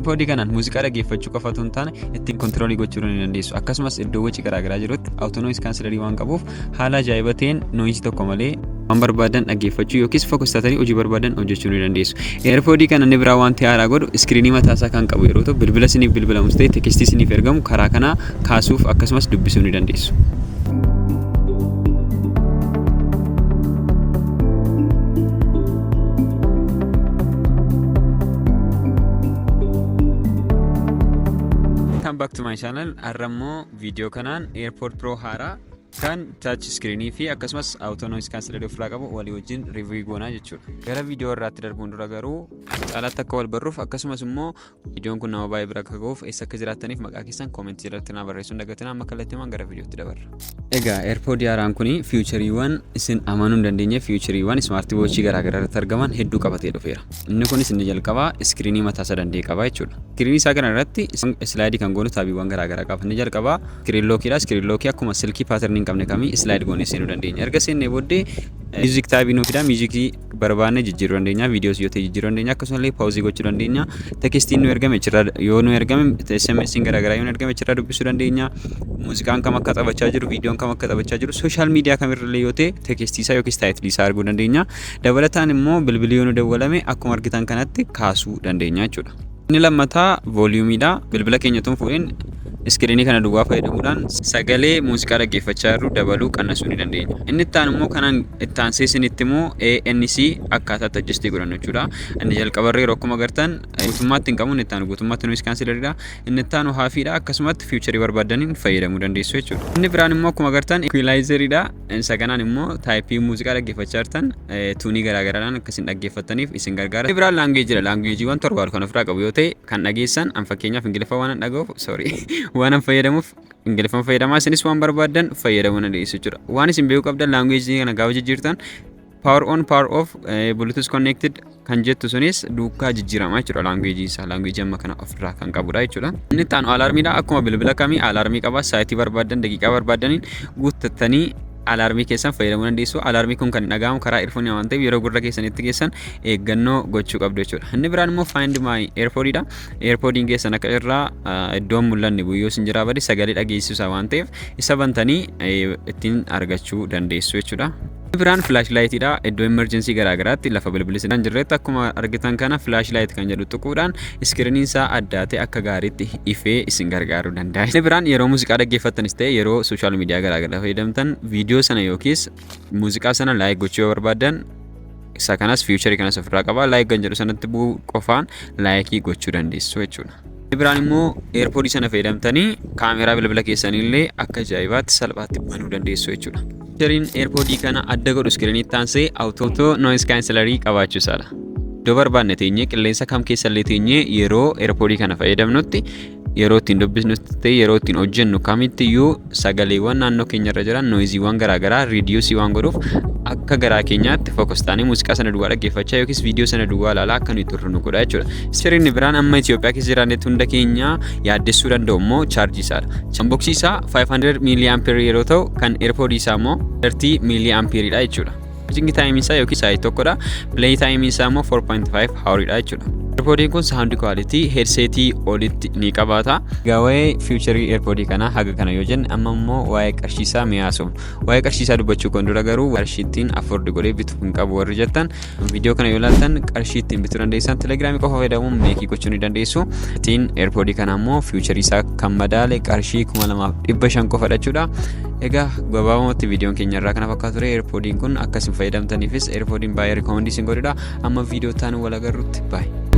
AirPodii kanaan muuziqaa dhaggeeffachuu qofa otoo hin taane ittiin control gochuu ni dandeessu. Akkasumas iddoo waci garaagaraa jirutti auto noise canceller waan qabuuf haala ajaa'iba ta'een noise tokko malee waan barbaadan dhaggeeffachuu yookiis focus taatanii hojii barbaadan hojjechuu ni dandeessu. AirPodii kana inni biraa wanti haaraa godhu screen mataasaa kan qabu yeroo ta'u bilbila isiniif bilbilamus ta'e text isiniif ergamu karaa kanaa kaasuuf akkasumas dubbisuu ni dandeessu. Welcome back to my channel. Har'a immoo viidiyoo kanaan AirPod Pro haaraa kan touch screen fi akkasumas auto noise canceller ofirraa qabu walii wajjin review goonaa jechuudha. Gara viidiyoo irraatti darbuun dura garuu caalaatti akka wal barruuf akkasumas immoo viidiyoon kun nama baay'ee bira akka gahuuf eessa akka jiraattaniif maqaa keessan comment jalatti naa barreessuun dagatinaa. Amma kallattiimaan gara viidiyootti dabarra. Egaa AirPod haaraan kun featureiiwwan isin amanuu hin dandeenye, featureiiwwan smart watch garaagaraa irratti argaman hedduu qabatee dhufeera. Inni kunis inni jalqabaa screen mataa isaa danda'e qaba jechuudha. Screen isaa kana irratti slide kan goonu tabiiwwan garaagaraa qaba. Inni jalqabaa screen lockiidha. Screen lock akkuma silkii pattern hin qabne kamii slide goonee seenuu dandeenya. Erga seennee booddee music tab nuu fida. Music barbaanne jijjiiruu dandeenya. Viidiyoos yoo ta'e jijjiiruu dandeenya. Akkasumallee pause gochuu dandeenya. Textiin nu ergame achirraa yoo nu ergame, SMS'n garaagaraa yoo nu ergame achirraa dubbisuu dandeenya. Muuziqaan kam akka taphachaa jiru, viidiyoon kam akka taphachaa jiru, social media kamirrallee yoo ta'e text isaa yookiis title isaa arguu dandeenya. Dabalataan immoo bilbilli yoo nu dawwalame akkuma argitan kanatti kaasuu dandeenya jechuudha. Inni lammataa volumeiidha. Bilbila keenya tun fuudheen screen kana duwwaa fayyadamuudhaan sagalee muuziqaa dhaggeeffachaa jirru dabaluu qannasuu ni dandeenya. Inni itti aanu immoo kanaan itti aansee isinitti immoo ANC akkaataa itti adjust godhannu jechuudha. Inni jalqabarra yeroo akkuma agartan guutummaatti hin qabu, inni itti aanu guutummaatti noise cancelleriidha. Inni itti aanu halfiidha. Akkasumatti feature barbaadaniin fayyadamuu dandeessu jechuudha. Inni biraan immoo akkuma agartan equalizeriidha. Isa kanaan immoo type muuziqaa dhaggeeffachaa jirtan tune garaagaraadhaan akkasiin dhaggeeffattaniif isin gargaara. Inni biraan languageiidha. Languageiiwwan 7 kan ofirraa qabu yoo ta'e kan dhageessan an fakkeenyaaf Ingiliffa waan an dhaga'uuf, sorry, waan an fayyadamuuf Ingiliffaan fayyadamaa, isinis waan barbaaddan fayyadamuu dandeessu jechuudha. Waan isin beekuu qabdan language kana gaafa jijjiirtan power on, power off, Bluetooth connected kan jettu sunis duukaa jijjiiramaa jechuudha language isaa. Language amma kana ofirraa kan qabudha jechuudha. Inni itti aanu alarmiidha. Akkuma bilbila kamii alarm qaba. Sa'aatii barbaaddan, daqiiqaa barbaaddaniin guuttattanii alarm keessan fayyadamuu dandeessu. Alarm kun kan dhaga'amu karaa earphone waan ta'eef yeroo gurra keessanitti geessan eeggannoo gochuu qabdu jechuudha. Inni biraan immoo Find My AirPodiidha. AirPodiin keessan akka irraa iddoon mul'anne guyyoo isin jiraa bade sagalee dhageessisaa waan ta'eef isa bantanii ittiin argachuu dandeessu jechuudha. Inni biraan flashlightiidha. Iddoo emergency garaagaraatti lafa bilbilli hin jirretti akkuma argitan kana flashlight kan jedhu tuquudhaan screeniin isaa addaatee akka gaariitti ifee isin gargaaruu danda'a. Inni biraan yeroo muuziqaa dhaggeeffattanis ta'e yeroo social media garaagaraa fayyadamtan viidiyoo sana yookiis muuziqaa sana like gochuu yoo barbaaddan isa kanas feature kanas ofirraa qaba. Like kan jedhu sanatti bu'uu qofaan like gochuu dandeessu jechuudha. Inni biraan immoo AirPodii sana fayyadamtanii kaameraa bilbila keessaniillee akka ajaa'ibaatti salphaatti banuu dandeessu jechuudha. Featureiin AirPodii kana adda godhu screeniitti aansee auto noise canceller qabaachuu isaadha. Iddoo barbaanne teenyee, qilleensa kam keessallee teenyee, yeroo AirPodii kana fayyadamnutti, yeroo ittiin dubbisnutti ta'e yeroo ittiin hojjennu kamitti iyyuu sagaleewwan naannoo keenyarra jiran, noiseiiwwan garaagaraa reduce waan godhuuf akka garaa keenyaatti focus taanee muuziqaa sana duwwaa dhaggeeffachaa yookiis viidiyoo sana duwwaa ilaalaa akka nuyi turru nu godha jechuudha. Sirni biraan amma Itoophiyaa keessa jiraannetti hunda keenya yaaddessuu danda'u immoo charge isaadha. Box isaa 500 milliampere yeroo ta'u kan AirPod isaa immoo 30 milliampereidha jechuudha. Charging time isaa yookiin sa'aatii tokkodha. Play time isaa immoo 4.5 houriidha jechuudha. AirPodiin kun sound quality headset olitti ni qabaata. Egaa waa'ee feature AirPodii kanaa haga kana yoo jenne, amma immoo waa'ee qarshii isaa mi'aasuuf. Waa'ee qarshii isaa dubbachuu kan dura garuu qarshii ittiin afford godhee bituu hin qabu warri jettan, viidiyoo kana yoo ilaaltan qarshii ittiin bituu dandeessan Telegramii qofa fayyadamuun make gochuu ni dandeessu. Ittiin AirPodii kana immoo feature isaa kan madaale qarshii 2500 qofa jechuudha. Egaa gabaabumatti viidiyoon keenya irraa kana fakkaatu ture. AirPodiin kun akka isin fayyadamtaniifis AirPodiin baay'ee recommend isin godhudha. Amma viidiyoo taanu wal agarrutti, baay'ee.